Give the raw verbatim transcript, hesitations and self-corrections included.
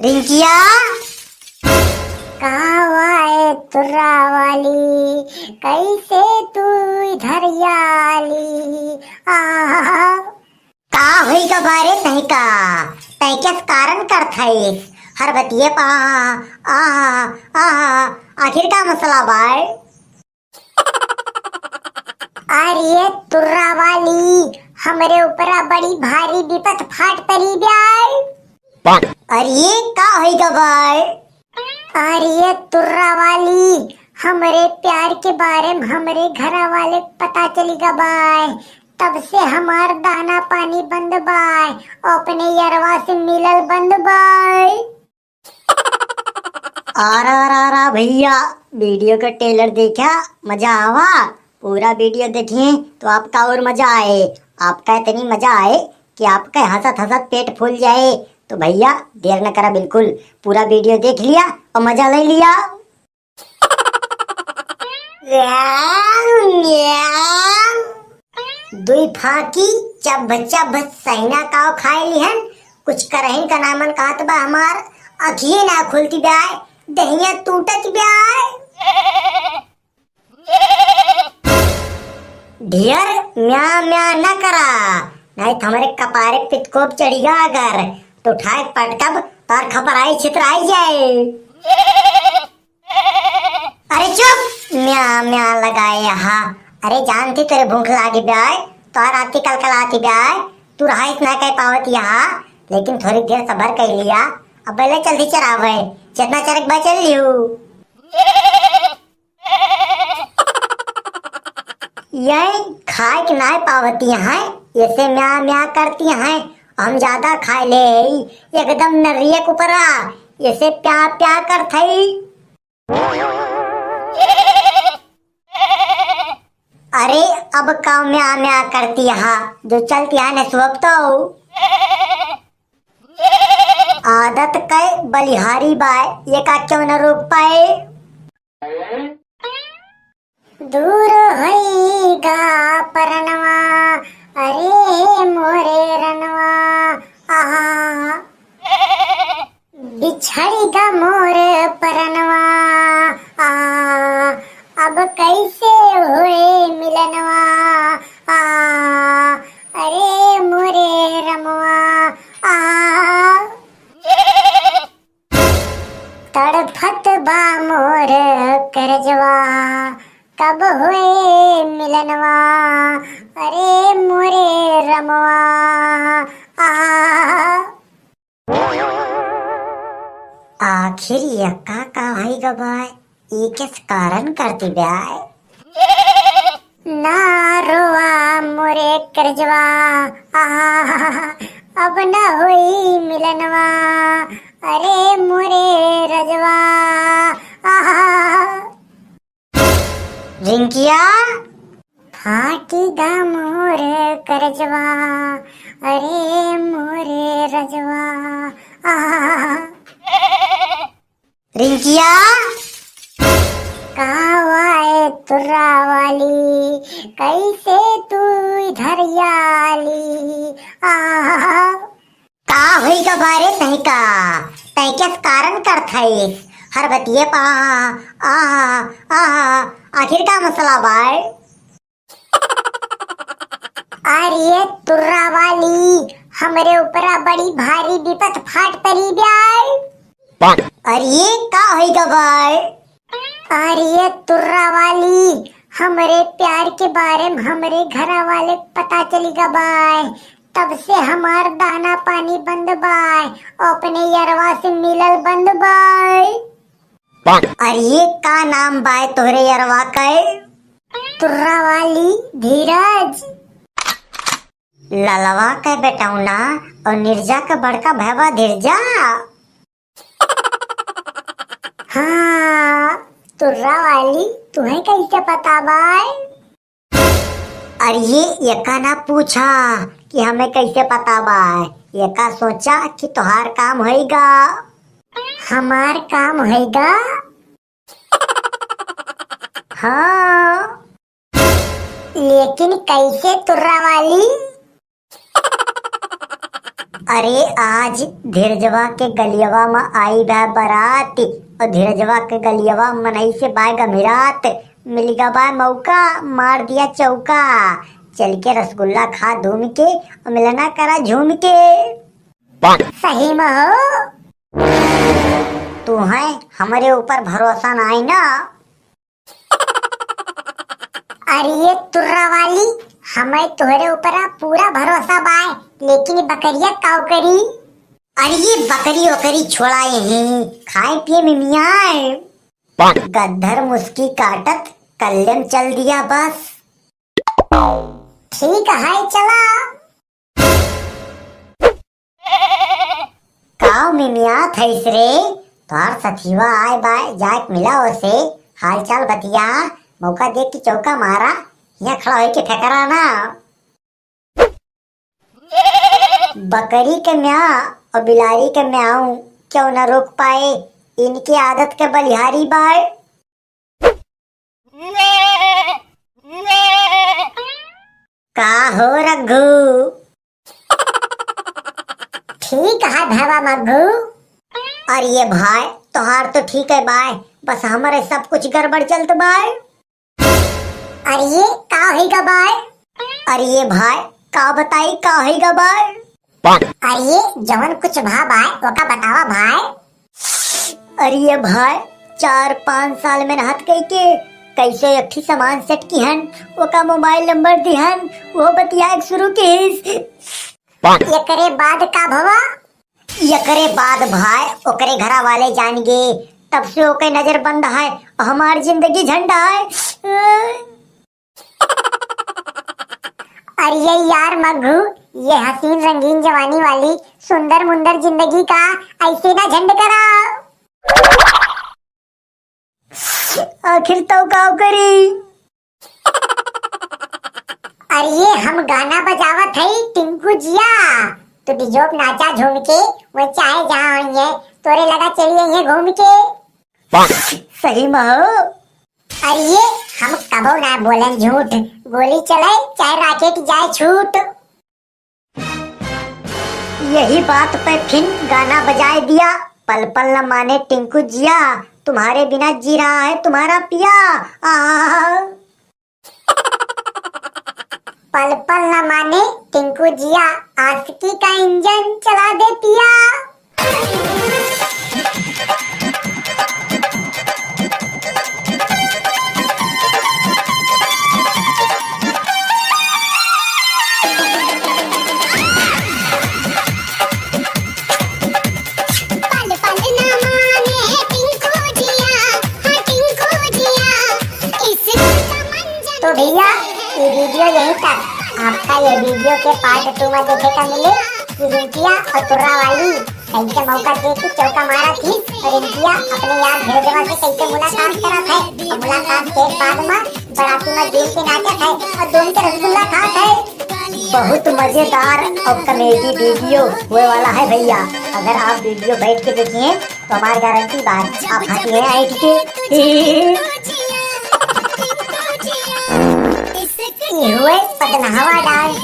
रिंकिया। कहाँ हुआ ए तुर्रा वाली, कैसे तू इधर आली? आहा। का होई गा बाय रे तहिका? तै कस कारण करत हइस? हर बतिये पा, आहा, आहा, आखिर का मसला बाय? अरे तुर्रा वाली, हमरे ऊपरा बड़ी भारी विपत फाट परी बाय। अरे का होई गा बाय? अरे तुर्रा वाली, हमरे प्यार के बारे में हमरे घरा वाले के पता चली गा बाय। तब से हमार दाना पानी बंद बाय, अपने यरवा से मिलल बंद बाय। आरा, आरा, आरा भैया, video का trailer देखा, मजा आवा। पूरा video देखिए तो आपका और मजा आए, आपका इतनी मजा आए कि आपका हंसत हंसत पेट फूल जाए। तो भैया, देर न करा बिल्कुल, पूरा video देख लिया और मजा ले लिया। दुई फाकी चभ चभ सैना काव खाए लिहन, कुछ करहिन का नामन कहत बा हमार, अखिए ना खुलती बाय, दहिया टूटत बाय। ढेर म्या म्या न करा, नहीं तो हमरे कपारे पितकोप चढ़िया अगर, तो उठाए पटकब तार खपराई छितराई जाए। अरे चुप, म्या म्या लगाए यहाँ। अरे जानती तोरे भूख लागी बाय, तोहर आती कलकलाती बाय, तू रहाइस ना कह पावत यहाँ, लेकिन थोड़ी देर सबर कर लिया। अब पहले चलती चरावे, जितना चरक बचल लिहू। यही खाए के नाय पावती हैं, ऐसे म्या म्या करती हैं। हम ज्यादा खाए ले, एकदम नरिये के ऊपरा, ऐसे प्या प्या करत हई। अरे, अब का म्या म्या करती हा, जो चलती हा ने सुअप तो। आदत कै बलिहारी बाय, ये का क्यों न रोक पाए। दूर होई गा परनवा, अरे मोरे रनवा, आहा। बिछड़ी गा मोर परनवा, आ, अब कैसे होए मिलनवा, आ, अरे मोरे रमवा, आ। तड़फत बा मोर करजवा, कब होए मिलनवा, अरे मोरे रमवा, आ। आखिर यक्का का होई गा बाय, ई किस कारण करती बाय? ना रोवा मोरे करजवा, आहा, अब ना होई मिलनवा, अरे मोरे रजवा, आहा। रिंकिया। फाटी गा मोर करजवा, अरे मोरे रजवा, आहा। रिंकिया। कहाँ हुआ ए तुर्रा वाली, कैसे तू इधर आली, आहा। का होई गा बाय रे तहिका? तै कस कारण करत हइस? हर बतिये पा, आहा, आहा, आखिर का मसला बाय? अरे तुर्रा वाली, हमरे ऊपरा बड़ी भारी विपत फाट परी बाय। अरे का होई गा बाय? अरे तुर्रा वाली, हमरे प्यार के बारे में हमरे घरा वाले के पता चली गा बाय, तब से हमार दाना पानी बंद बाय, अपने यरवा से मिलल बंद बाय। अरे का नाम बाय तोहरे यरवा के? तुर्रा वाली धीरज। ललवा के बेटौना और निर्जा के बड़का भैवा धीरजा। हाँ, तुर्रा वाली, तुहे कैसे पता बाय? अरे ये एका ना पूछा कि हमें कैसे पता बाय, एका सोचा कि तोहार काम होई गा। हमार काम होई गा? हाँ। लेकिन कैसे तुर्रा वाली? अरे, आज धीरजवा के गलियवा में आई बा बारात, और धीरजवा के गलियवा मनई से बाय गम्हिरात। मिल गा बाय मौका, मार दिया चौका। चल के रसगुल्ला खा धूम के, और मिलना करा झूम के। सही में हो। तू है हमरे ऊपर भरोसा नाई ना। अरे ये तुर्रा वाली, हमें तोहरे ऊपर पूरा भरोसा बाय, लेकिन ई बकरिया काव करी? अरे ये बकरी ओकरी छोड़ा, यहीं खाए पिए में मियाँ। गद्दर मुस्की काटत कल्ले में चल दिया बस। ठीक है, चला। काव मिमियात हइस रे? तोहार सथीवा आए बाय, जाके मिला ओसे, हाल चाल बतिया, मौका देख के चौका मारा, यहाँ खड़ा होइके फेकरा ना। बकरी के म्याँ और बिलारी के म्याऊँ क्यों ना रोक पाए, इनकी आदत के बलिहारी बाय। का हो रघु? ठीक है भवा मघु। अरे ये भाई, तोहार तो ठीक है बाय, बस हमरे सब कुछ गड़बड़ चलत बाय। अरे ये का होइगा बाय? अरे ये भाई, का बताई का होइगा बाय? अरे ये जवन कुछ भा बाय, ओका बतावा भाई। अरे ये भाई, चार पाँच साल मेहनत कइके कैसे एक ठी सामान सेट किहन, ओका मोबाइल नंबर दिहन, वो बतियाए शुरू किहिस। एकरे बाद का भवा? एकरे बाद भाई ओकरे घरा वाले जान गे, तब से ओके नजर बंद है, हमार जिंदगी झंड है। अरे ये यार मघू, ये हसीन रंगीन जवानी वाली सुंदर मुंदर जिंदगी का ऐसे ना झंड करा। आखिर तौ काव करी? अरे ये हम गाना बजावत हई टिंकू जिया, तू डिजोप नाचा झूम के, वो चाहे जहाँ होइए, तोरे लगा चलिए ये घूम के। सही में हो। अरे ये हम कबो ना बोलन झूठ, गोली चले चाहे राकेट जाए छूट। यही बात पे फिन गाना बजाए दिया, पल पल न माने टिंकू जिया, तुम्हारे बिना जी रहा है तुम्हारा पिया। आहा। पल पल न माने टिंकू जिया, आशिकी का इंजन चला दे पिया। पल पल ना माने टिंकू जिया, हाँ टिंकू जिया, इस समंजन तो भैया, ये वीडियो यहीं तक। आपका ये वीडियो के पार्ट टू में देखे का मिले कि रिंकिया और तुर्रा वाली कैसे मौका दे के चौका मारा थी और रिंकिया अपने यार भेजवा से कैसे मुलाकात करत है और मुलाकात के बाद में बराती में झूम के नाचत है और दोनों के रसगुल्ला खात है। बहुत मजेदार और कॉमेडी वीडियो होए वाला है भैया। अगर आप वीडियो बैठ के देखिए तो हमारी गारंटी बात आप हंसी है आए के। ये हुए पतनहवा डांस।